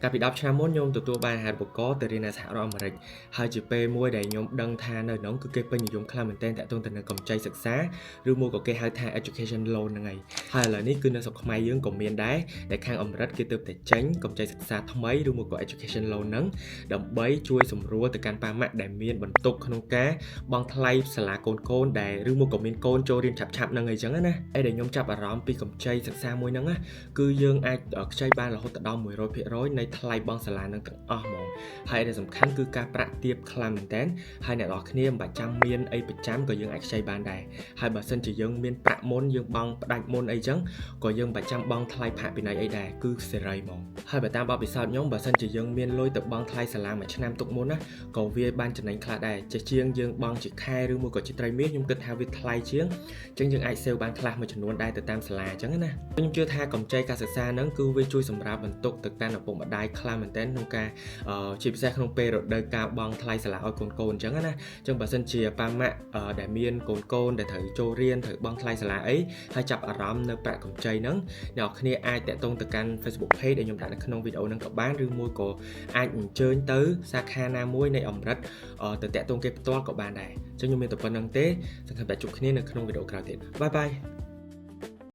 កាលពី10ឆ្នាំមុនខ្ញុំទទួលបានអាហារូបករណ៍ទៅរៀននៅសហរដ្ឋអាមេរិកហើយជាពេលមួយដែលខ្ញុំដឹងថានៅនោះគឺគេពេញនិយមខ្លាំងមែនទែនតាក់ទងទៅនឹងកម្ចីសិក្សាឬមួយក៏គេហៅថា education loan ហ្នឹងហើយហើយឥឡូវនេះគឺនៅស្រុកខ្មែរយើងក៏មានដែរដែលខាងអាមេរិកគេទើបតែចេញកម្ចីសិក្សាថ្មីឬមួយក៏ education loan ហ្នឹងដើម្បីជួយសម្រួលទៅកាន់ប៉ាម៉ាក់ដែលមានបន្ទុកក្នុងការបង់ថ្លៃសាលាកូនកូនដែលឬមួយក៏មានកូនចូលរៀនឆាប់ៗហ្នឹងអីចឹងណាអីដែលខ្ញុំចាប់អារម្មណ៍ពីកម្ចីសិក្សាមួយហ្នឹងណាគឺយើងអាចខ្ចីបានរហូតដល់100%នៃថ្លៃបង់សាលានឹងទាំងអស់ហ្មងហើយដែលសំខាន់គឺការប្រាក់ទាបខ្លាំងមែនតើហើយអ្នកនរគ្នាមិនបាច់ចាំមានអីប្រចាំក៏យើងអាចខ្ចីបានដែរហើយបើសិនជាយើងមានប្រាក់មុនយើងបង់ផ្ដាច់មុនអីចឹងក៏យើងមិនបាច់ចាំបង់ថ្លៃផាកពិន័យអីដែរគឺសេរីហ្មងហើយបើតាមបទពិសោធន៍ខ្ញុំបើសិនជាយើងមានលុយទៅបង់ថ្លៃសាលាមួយឆ្នាំទុកមុនណាក៏វាបានចំណេញខ្លះដែរចេះជាងយើងបង់ជាខែឬមួយក៏ជាត្រីមាសខ្ញុំគិតថាវាថ្លៃជាងអញ្ចឹងយើងអាច save បានខ្លះមួយចំនួនដែរទៅតាមសាលាអញ្ចឹងណាខ្ញុំជឿថាកម្ចីការសិក្សាហ្នឹងគឺវាជួយសម្រាប់បន្ទុកទៅកាន់ឪពុកម្ដាយខ្លាំងមែនទែនក្នុងការជាពិសេសក្នុងពេលរដូវកាលបង់ថ្លៃសាលាឲ្យកូនកូនអញ្ចឹងណាអញ្ចឹងបើសិនជាប៉ាម៉ាក់ដែលមានកូនកូនដែលត្រូវចូលរៀនត្រូវបង់ថ្លៃសាលាអីហើយចាប់អារម្មណ៍នៅប្រាក់កម្ចីហ្នឹងអ្នកនរគ្នាអាចតាក់ទងទៅកាន់ Facebook page ដែលខ្ញុំដាក់នៅក្នុងវីដេអូហ្នឹងក៏បានឬមួយក៏អាចអញ្ជើញទៅសាខាណាមួយនៃអម្រិតទៅតាក់ទងគេផ្ទាល់ក៏បានដែរអញ្ចឹងខ្ញុំមានតែប៉ុណ្ណឹងទេសង្ឃឹមថាជួបគ្នានៅក្នុងវីដេអូក្រោយទៀត bye bye.